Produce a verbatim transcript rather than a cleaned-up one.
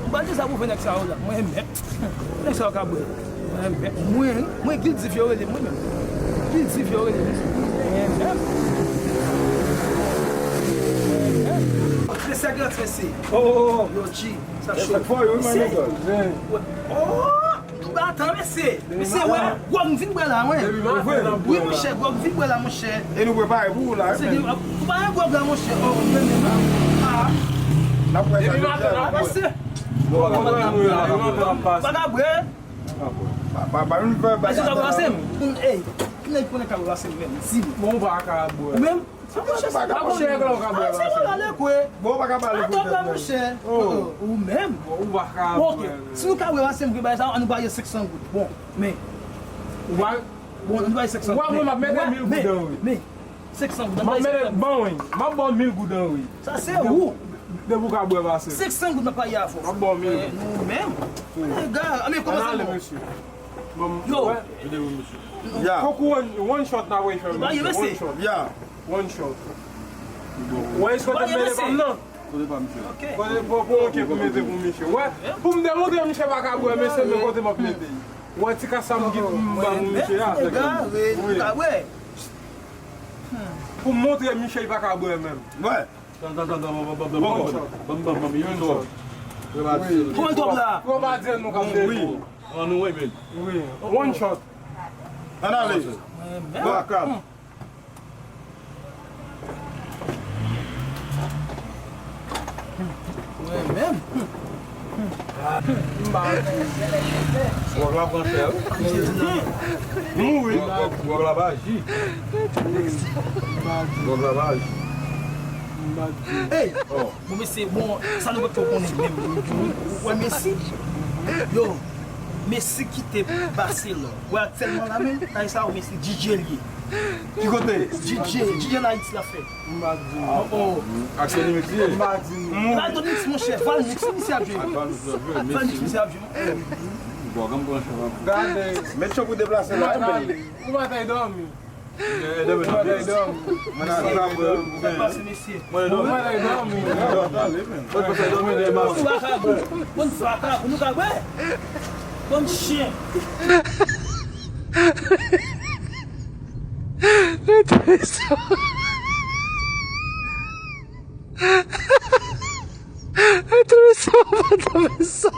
Ou pa di sa pou fè nèg sa yo la. Mwen menm. Nèg sa yo ka bwè. Mwen menm. Mwen, mwen Guilty yo rele mwen menm. Guilty yo rele mwen. Mwen menm. Mwen menm. Se sèk la, se. Oh, oh, oh. Yo, G, sa cho. Wi. Oh! Tou atan, mesye. Mesye, wè, gwòg m vin bwè la, wi. Wi, monchè, gwòg m vin bwè la, monchè. E nou prepare pou ou la, wi. Ou pa gen gwòg la, monchè. Oh, men, men, ah. N ap wè sa jodi a. Mesye. Pa ka bwè. Pa, pa, pa, nou fè bagay. Mesye, ka bwè, se m. Ey, nèg konnen ka bwè, se m menm. Di m. Bon, ou pa ka bwè. Ou menm? Sa pa chè la ou ka bwè. Bon, ou pa ka pale pou tèt mwen. Ou menm. Bon, ou pa ka bwè. Si nou ka bwè, se m ki bay sa, ann nou pale senk san goud. Bon, men. Ou pa. Bon, ann pale senk san goud. Ou pa, mwen, m ap mete mil goud ann, wi. Men, senk san goud, ann pale senk san goud. Bon, wi. M ap ba w mil goud ann, wi. Sa se ou. Depi ou ka bwè, pase. Senk san goud, m ap pale avè w. M ap ba w mil goud. Ou menm. Lega, ann kòmanse bon. Bon, yo. Kòk ou one, one shot n ap fè, mesye. One shot. Ya. One shot. Wè, èske w te mele pa m nan? Kote pa misye? Kote pou, pou, ok, pou mete pou misye. Wè, pou m demontre misye pa ka bwè, mesye, men kote m ap mete. Wè, ti kas sa m ki m ba pou misye a. Wi. Pou m montre misye li pa ka bwè menm. Wè. Tan, tan, tan, tan, ban, ban, ban, ban, ban, ban, ban, ban, yon shot. Wi. Kòman twòp la? Twòp a di nou k ap depo. An nou, wi, men. Wi. One shot. Ann ale. Bon, kalm. Mwen menm. Gwòg la pran chè, wi. Mouri. Gwòg, gwòg, gwòg la pa ji. Gwòg la pa ji. Ey! Oh. Bon, mesye, bon, sa nou pa t konnen menm. Ou wè Messi? Yo, Messi kite Barcelone. Ou wè aktyèlman la menm, kay sa, Messi, D J l ye. Ki kote? D J, D J an Ayiti l ap fè. M pa di nou. Oh, oh. Ak Sony Mix li ye? M pa di nou. Val Mix, monchè, Val Mix, misye ap jwe. Ak Val Mix, misye ap jwe. Bon, kòm pran chan. Gade. Met chan pou deplase la, men. Ou pa t al dòmi. Ou pa t al dòmi. Mwen nan sa vre. Sa k pase, mesye? Mwen dòmi. Ou pa t al dòmi. Mwen pa t al dòmi, men. Ou pa ka bwè. Bann vagabon, nou ka bwè. Bann chen. Mwen twouve sa. Mwen twouve sa, mwen twouve sa.